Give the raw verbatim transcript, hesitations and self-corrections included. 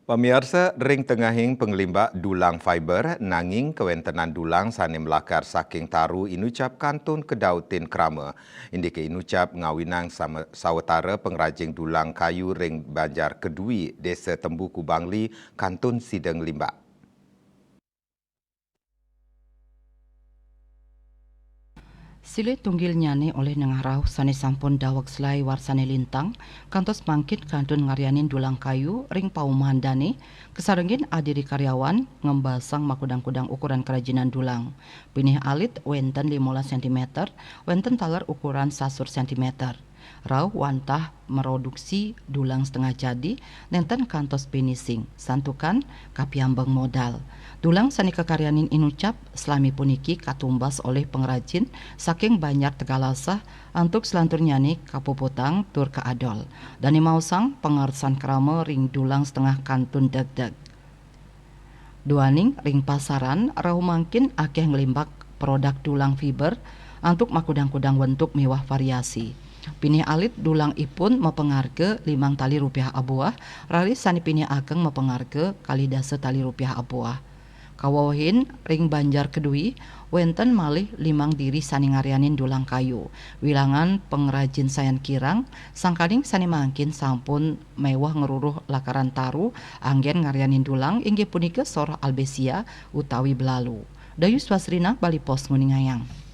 Pamiarsa, ring tengahing panglimbak dulang fiber, nanging kawentenan dulang sane malakar saking taru inucap kantun kadautin krama. Indike inucap ngawinang sama-, sawatara pangrajin dulang kayu ring Banjar Kedui, Desa Tembuku Bangli, kantun sida nglimbak. Silih tunggilnyane olih nengah rauh sane sampun daweg selai warsane lintang, kantos mangkin kantun ngaryanin dulang kayu ring paumahan dane, kasarengin adiri karyawan ngembasang makudang-kudang ukuran kerajinan dulang. Pinih alit wenten limolas sentimeter, wenten taler ukuran sasur sentimeter. Rauh wantah maproduksi dulang setengah jadi, nenten kantos finishing, santukan kapiambeng modal. Dulang sane kakaryanin inucap salami puniki katumbas olih pangrajin saking Banjar Tegalasah, antuk salanturnyane kapuputang tur kaadol. Dane maosang pangersan krama ring dulang setengah kantun degdeg. Duaning ring pasaran, rauh mangkin akeh nglimbak produk dulang fiber antuk makudang-kudang wentuk miwah variasi. Pinih alit dulang ipun mapangarga limang tali rupiah abuah, raris sane pinih ageng mapangarga kalih dasa tali rupiah abuah. Kawewehin ring Banjar Kedui, wenten malih limang diri sane ngaryanin dulang kayu. Wilangan pangrajin sayan kirang, sangkaning sane mangkin sampun meweh ngruruh lakaran taru, anggen ngaryanin dulang inggih punika soroh albesia utawi belalu. Dayus Wasrina, Bali Post, nguningayang.